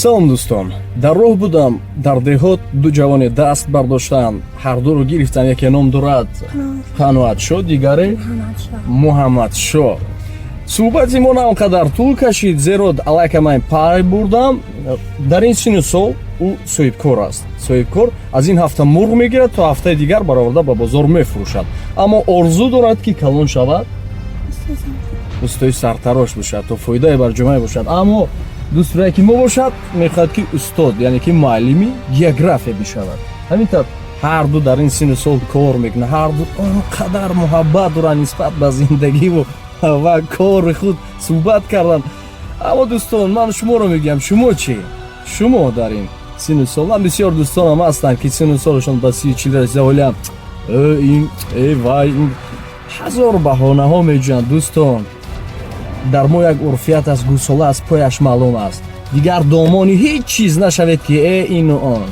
Салом, дӯстон. Дар роҳ будам, дар деҳот ду ҷавоне даст бардоштанд, ҳардуро гирифтам. Яке ном дорад Қаноатшо, дигаре Муҳаммадшо. Суҳбати мо на он қадар тӯл кашид, зеро аллакай ман пай бурдам, дар ин сину сол ӯ соҳибкор аст. Соҳибкор аз ин ҳафта мурғ мегирад, то ҳафтаи дигар бароварда ба бозор мефурӯшад, аммо орзу дорад, ки калон шавад, устои сартарош бошад, то фоидае бар ҷомеа бошад. Аммо дӯстрае ки мо бошад, мехоҳад, ки устод, яъне ки муаллими география бишавад. Ҳамин тавр ҳарду дар ин сину сол кор мекунад, ҳарду он қадар муҳаббат доранд нисбат ба зиндагиву ва кори худ. Суҳбат карданд. Аммо, дӯстон, ман шуморо мегӯям, шумо чӣ? Шумо дар ин сину сол, ман бисёр дӯстонам ҳастанд, ки сину солашон ба 30-40 расида, ҳолиам ин э вай ин ҳазор баҳонаҳо меҷӯянд. Дӯстон, дар мо як урфият аст: гӯсола аз пояш маълум аст. Дигар домони ҳеҷ чиз нашавед, ки э ину он.